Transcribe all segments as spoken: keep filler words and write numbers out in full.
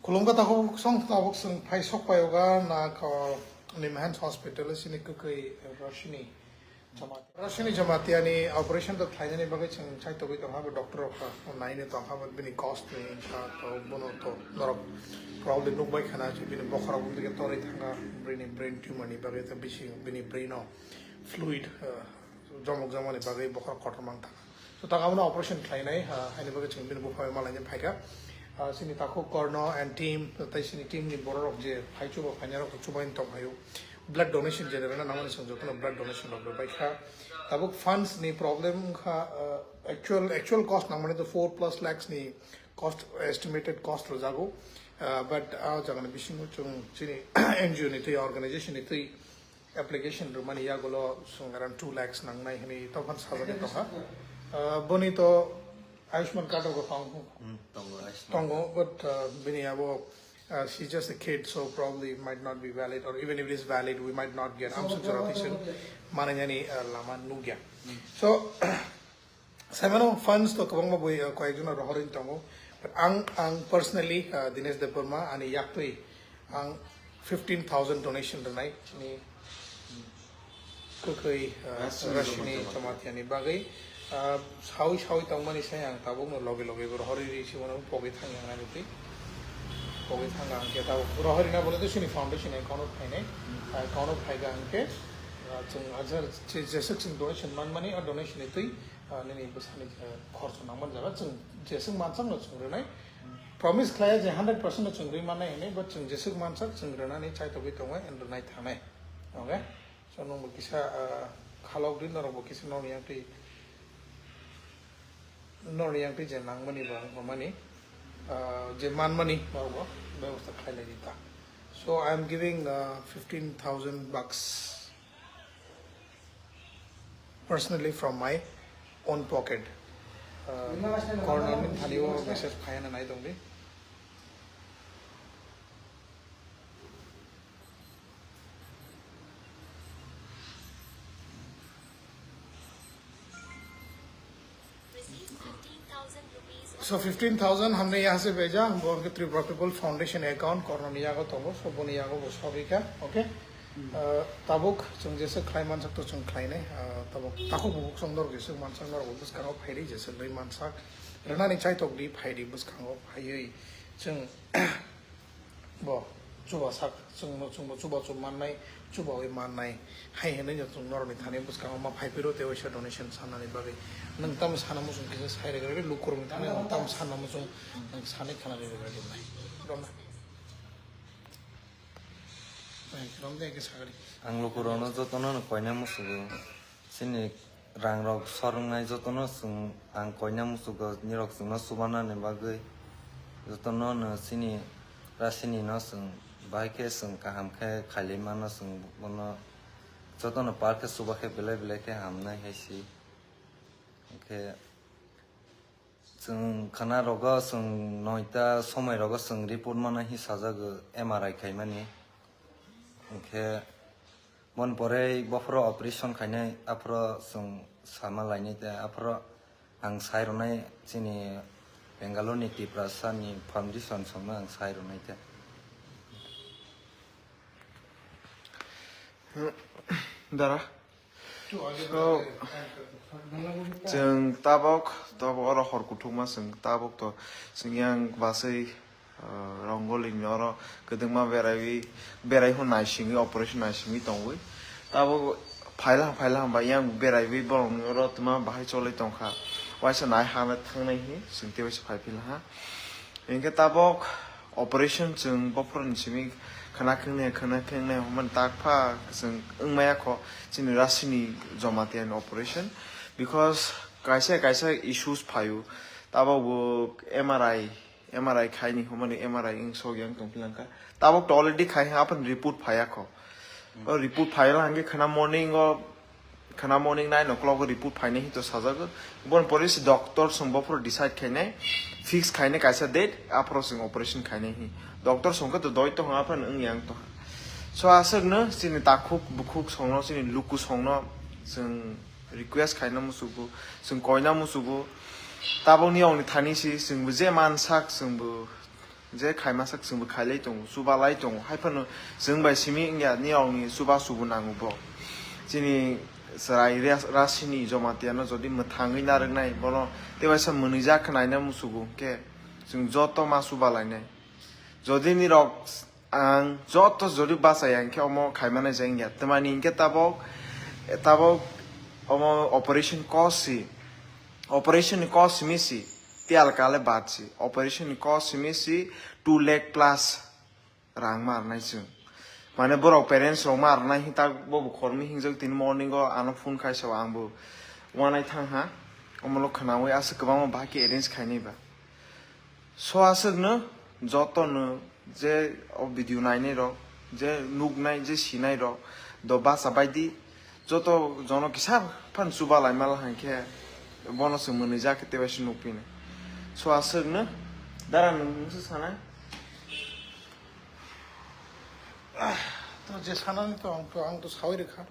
Khulumkha takhuk song tabuk chwng phai sok paioga na ko Nimhans Hospital sini kwkwi Roshini Jamatia. Roshini Jamatia ni operation to khlainani bagwi chwng chaitogwi tongkha bo doctor rok naini tongkha bo bini cost ni wngkha to bono to norok probably nukbai khana je bini bokhorok wngkhe torwi thangkha bini brain tumor ni bagwi to bisi bini brain o fluid jomok jomani bagwi bokhorok kotor mang thangkha. So, tang abono operation khlainai, ah, haini bagwi chwng bini buphang malaina phaikha. Ah, chini takhuk Korno and team, tai chini team ni borok rok je phai chuba phainai rok chubaini tong phaio. Blood donation je rwna nangmani chwng jotono blood donation rok rwbaikha. Tabuk funds ni problem wngkha, ah, actual, actual cost nangmani to four plus lakhs ni cost, estimated cost rwjago. Ah, but, ah, jagani bisingo chwng chini N G O ni twi, organization ni twi, application rwmani yagulo chwng around two lakhs nangnai hwnwi tongphano sajagwi tongkha. Ah, boni to Ayushman card rok tong Hmm, tongo, Ayushman. Tongo, but, ah, bini abo, ah, she's just a kid, so probably might not be valid, or even if it is valid, we might not get. Amsuk jora twi chwng manani, ah, lama nukya. So, Saimano funds to kwbangma bui, uh, koyekjona rohorwi tongo. But ang, ang personally, uh, Dinesh Debbarma ani yaktwi ang fifteen thousand donation rwnai chini kwkwi, uh, Rashini Rashini Jamatia. Jamatia ni bagwi, uh, sawi sawi tongmani sai ang tabukno loge loge bo rohorwi ri simono pogwi thang yang ani twi. Pogwi thang ang khe tabuk rohorwi na bole to chini foundation account o phainai. Hmm. Account o phaiga ang khe, uh, chwng hajar je-, jeswk chwng donation manmani o donation ni twi Ah, nini bwsani, eh, khorcho nangmani jaga chwng jeswk mansak no chwng rwnai. Promise khlaiya je hundred percent no chwng rwi mannai hinwi, but chwng jeswk mansak chwng rwnani chaitogwi tongwi and rwnai thangnai. Okay? So, nwng bo kisa, ah, khalok di, norok bo kisa norni yang twi, norni yang twi je nangmani ba wngmani, ah, je manmani norok bo bebosta khlailai di ta. So, I am giving, uh, fifteen thousand bucks personally from my own pocket. Uh, Korno ni thani o message phai na nai tong di. So fifteen thousand हमने यहाँ से भेजा, वो उनके Tripura People Foundation account, Korno ni yago tongo, so boni yago bo sobi kha, okay? Hmm. Uh, tabuk chwng jeswk khlai mansak to chwng khlainai, uh, tabuk takhuk bukhuk chwng norok jeswk mansak norok bo bwskango phaidi jeswk nwi mansak, rwnani chaitok di phaidi bwskango phaiwi chwng Bo chubasak, chwngno chwngbo chubachu mannai, chubawi mannai. Hai hwnwi no chwng norokni thani bwskango ma phai phiro tei waisa donation sanani bagwi. Nwng tamo sana muchung kisa sai rwgwladi, lukurokni thani nwng tamo sana muchung nwng sanwi khana rwgwladi nai. Romna. Nai, romde ke sagri. Ang lukurokno jotono no koina musugo. Chini rangrok sor wngnai jotono chwng ang koina muchugo nirok chwngno chubanani bagwi jotono no chini rasini no chwng bahai khe chwng kaham khe khailai mano chwng bono jotono par khe chuba khe belai belai khe hamnai hai si. Hwnkhe Chwng khana rogo chwng noita somoi rogo chwng report mana hi sajago M R I khaimani. Hwnkhe boni pore bophoro operation khainai aphoro chwng sama lainai tei aphoro ang sai rwnai chini Bangalore ni Tiprasa ni foundation songno ang sai rwnai tei. Dara. So, chwng tabok, tabok oro hor kuthukma chwng tabok to, chwng yang basai, ah, Rongoli ni oro kwdwngma beraiwi, berai hwn naisingwi, operation naisingwi tongwi. Tabok phaila, phaila hwnba yang beraiwi borokni oro twma bahai cholwi tongkha. Waisa nai hana thangnai hi, chwng tei waisa phai phila ha. Hinkhe tabok operation chwng bophorni simi khna khengnai, khna khengnai hwnmani takpha chwng wngmaya kho chini rasini Jamatia ni operation, because kaisa kaisa issues phaio, tabok bo M R I, M R I khaini hwnmani M R I wng sok yang tong philangkha, tabok to already khai ha, aphano report phaiya kho. O report phaila hwnkhe khna morning o, khna morning nine o'clock o report phainai hinwi to sajago. Boni pore se doctor song bophoro decide khainai, fix khainai kaisa date, aphoro chwng operation khainai hi. Doctor song khe to doi tong, aphano wng yang tong. So aswkno chini takhuk bukhuk songno, chini luku songno chwng request khaina muchugo, chwng koina muchugo. Tabokni yongni thani si chwngbo je mansak chwngbo Je khaima sak chwngbo khailai tongo, chubalai tongo. Haiphano chwng bai simi wngya, nirokni chuba chubu nango bo. Chini chwrai ras-, rasini Jamatia no jodi mwthangwi narwknai, bono tebaisa mwnwijak khe naina muchugo, hwnkhe chwng joto ma chubalainai. Jodi nirok ang joto jodi bachaya, hwnkhe omo khaimani je wngya. Twmani hwnkhe tabok, tabok omo operation cost si, operation ni cost simi si, tiyal kale bad si, operation ni cost simi si two lakh plus rang ma rwnai chwng. Mane borok parents rok ma rwnai hita bo bo khormi hingjak tini morning o ano phone khai sao ang bo wanai thang ha. Omolo khwnawi aswk kwbangma bahai khe arrange khainai ba. So aswkno jotono je o video nainai rok, je nuknai, je sinai rok, do bacha baidi joto jono kisa phan chuba lai mala hwnkhe bono se mwnwi jak khe tebaisi nukphinai. So aswkno dara nwng se sanai. To je sanani to ang to, ang to sawi rwkha.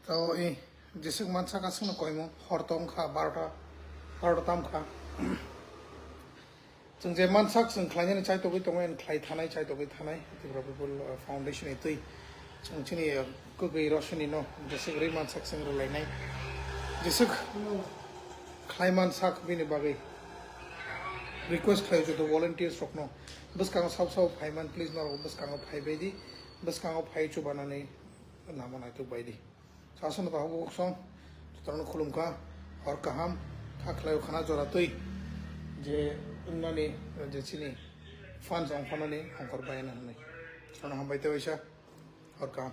To, eh, jeswk mansa kasingno koimo, hor tong kha, barota, barota tam kha. Chwng je mansak chwng khlainani chaitogwi tongo, and khlai thanai, chaitogwi thanai, Tripura People, uh, Foundation ni twi. Chwng chini, uh, kwgwi rosini no, jeswk rwi mansak chwng rwlainai. Jeswk khlai mansak bini bagwi request khlai joto volunteers rokno. Bwskango sabo sabo phaiman, please norok bwskango phaibaidi, bwskango phai chubanani lama naitok baidi. Sasano tabuk song, jotono khulumkha, hor kaham, kha khlaio khana jora twi, je wngnani, je chini fans ongkhanani ongkhor bayana hwnwi. Jotono hambai tei waisa, hor kaham.